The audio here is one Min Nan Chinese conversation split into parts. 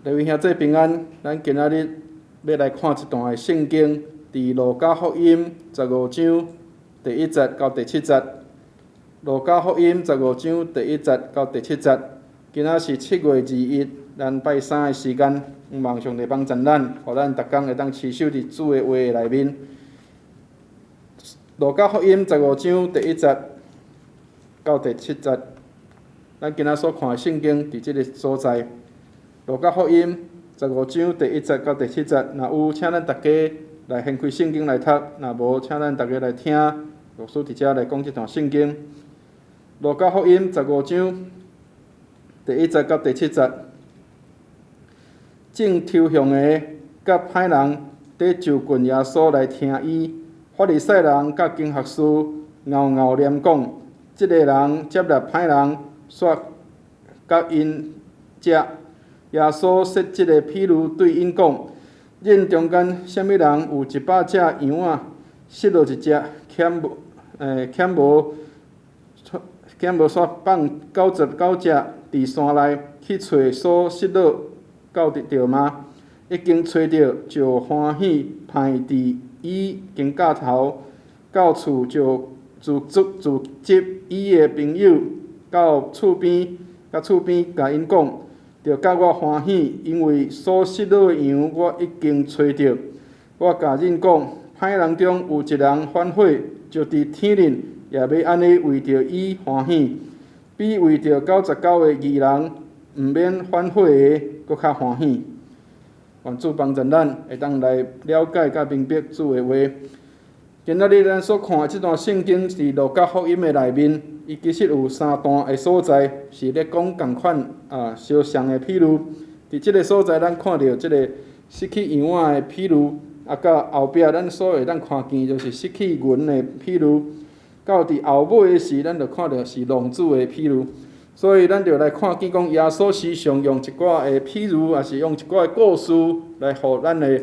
各位兄弟平安，咱今仔日欲來看一段的聖經，佇路加福音十五章第一節到第七節。路加福音十五章第一節到第七節。今仔是7月21，咱拜三的時間，望上帝幫助咱，予咱逐工會當持守佇主的話內面。路加福音十五章第一節到第七節，咱今仔所看的聖經佇這个所在。路加福音十五章第一節到第七節，若有，請咱逐家來掀開聖經來讀；若無，請咱逐家來聽牧師佇遮來講這段聖經。路加福音十五章第一節到第七節，眾抽象的佮歹人佇就近耶穌來聽伊，法利賽人佮經學士敖敖念講：這个人接納歹人，煞佮𪜶食。耶穌設這个譬喻對𪜶講：恁中間啥物人有100隻羊仔，失落一隻，欠無煞放99隻佇山內去揣所失落到得著嗎？已經揣著，就歡喜攀佇伊肩胛頭，到厝就聚聚集伊的朋友到厝邊，佮厝邊共𪜶講：著佮我歡喜，因為所失落的羊我已經揣著。我共恁講，歹人中有一人反悔，就佇天頂也欲按呢為著伊歡喜，比為著99個義人毋免反悔的閣較歡喜。願主幫助咱，會當來了解佮明白主的話。今仔日咱所看的這段聖經佇路加福音的內面，伊其實有三段的所在是咧講仝款啊相像的譬喻。佇這个所在，咱看著這个失去羊仔的譬喻，啊，到後壁咱所會當看見就是失去銀的譬喻。到佇後尾的時，咱就看著是浪子的譬喻。所以咱就來看見講，耶穌時常用一寡的譬喻，抑是用一寡的故事來予咱的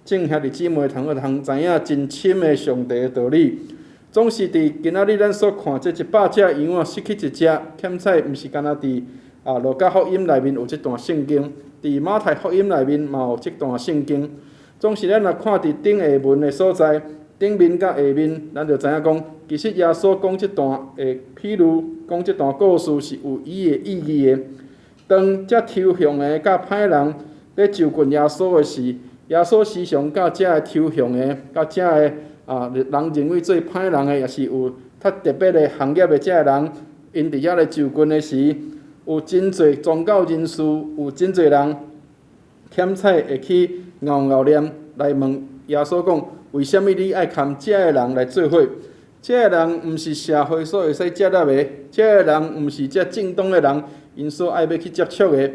眾兄弟姊妹通好通知影真深的上帝的道理。總是佇今仔日咱所看這100隻羊仔失去一隻，欠彩毋是干焦佇路加福音內面有這段聖經，佇馬太福音內面嘛有這段聖經。總是咱若看佇頂下文的所在，頂面佮下面，咱就知影講，其實耶穌講這段的譬喻，講這段故事是有伊的意義的。當這抽象的佮歹人欲就近耶穌的時，耶穌時常佮這个抽象的，佮這个人認為做歹人的，抑是有較特別的行業的這个人，𪜶佇遐咧就近的時，有真濟宗教人士，有真濟人欠彩會去敖敖念來問耶穌講：為啥物你愛佮這个人來做伙？這个人毋是社會所會使接納的，這个人毋是這正當的人，𪜶所愛欲去接觸的。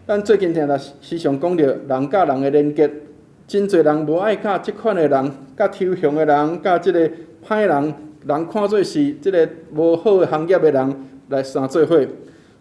咱最近定定時常講著人佮人的連結，真濟人無愛佮這款的人，佮抽象的人，佮這个歹人，人看做是這个無好的行業的人來相做伙。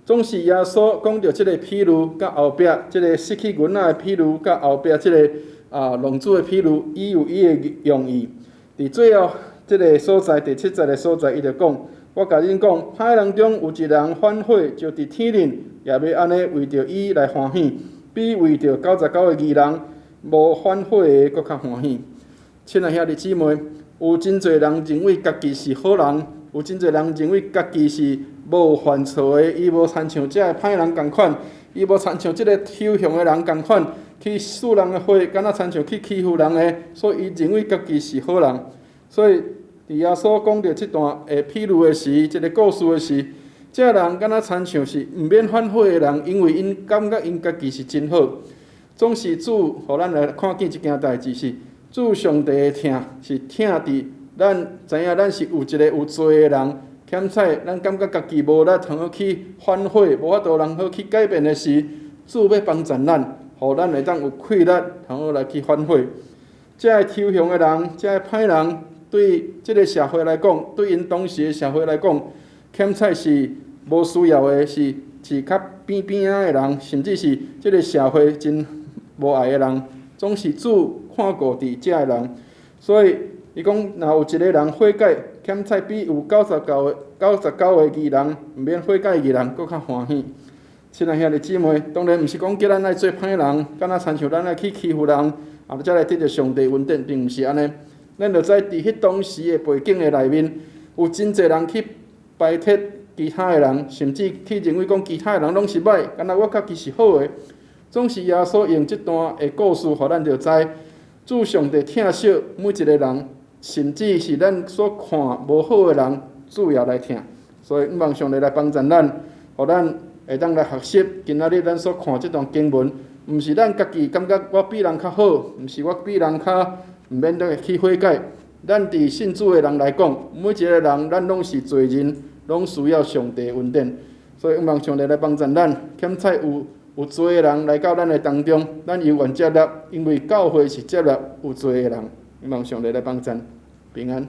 總是耶穌講著這个譬喻，佮後壁這个失去銀仔的譬喻，佮後壁這个浪子的譬喻，伊有伊的用意。佇最後這个所在，第七節的所在，伊就講：我共恁講，歹人中有一人反悔，就佇天頂也欲按呢為著伊來歡喜，比為著99個義人無反悔的閣較歡喜。親愛兄弟姊妹，有真濟人認為家己是好人，有真濟人認為家己是無犯錯的，伊無親像這个歹人仝款，伊無親像這个抽象的人仝款，去使人的貨，敢若親像去欺負人的，所以伊認為家己是好人。所以，佇耶穌講著這段的譬喻的時，這个故事的時，這个人敢若親像是毋免反悔的人，因為𪜶感覺𪜶家己是真好。總是主予咱來看見一件代誌是，主上帝的疼是疼佇咱知影咱是有一个有罪的人，欠彩咱感覺家己無力通好去反悔，無法度通好去改變的時，主欲幫助咱，予咱會當有氣力通好來去反悔。這个抽象的人，這个歹人，對這个社會來講，對𪜶當時的社會來講，欠彩是無需要的，是較邊邊仔的人，甚至是這个社會真無愛的人，總是主看顧佇這个人。所以伊講，若有一个人悔改，欠彩比有九十九個義人毋免悔改的義人閣較歡喜。親愛兄弟姊妹，當然毋是講叫咱愛做歹人，敢若親像咱愛去欺負人，啊，才來得著上帝恩典，並毋是按呢。咱就知佇彼當時的背景的內面，有真濟人去排斥其他的人，甚至去認為講其他的人攏是歹，敢若我家己是好的。總是耶穌用這段的故事，予咱就知，主上帝疼惜每一个人，甚至是咱所看無好的人，主也來疼。所以，向望上帝來幫助咱，予咱會當來學習今仔日咱所看這段經文，毋是咱家己感覺我比人較好，毋是我比人較毋免得去悔改。咱佇信主的人來講，每一个人咱攏是罪人，攏需要上帝恩典。所以，向望上帝來幫助咱，檢採有罪的人來到咱的當中，咱猶願接納，因為教會是接納有罪的人。向望上帝來幫助，平安。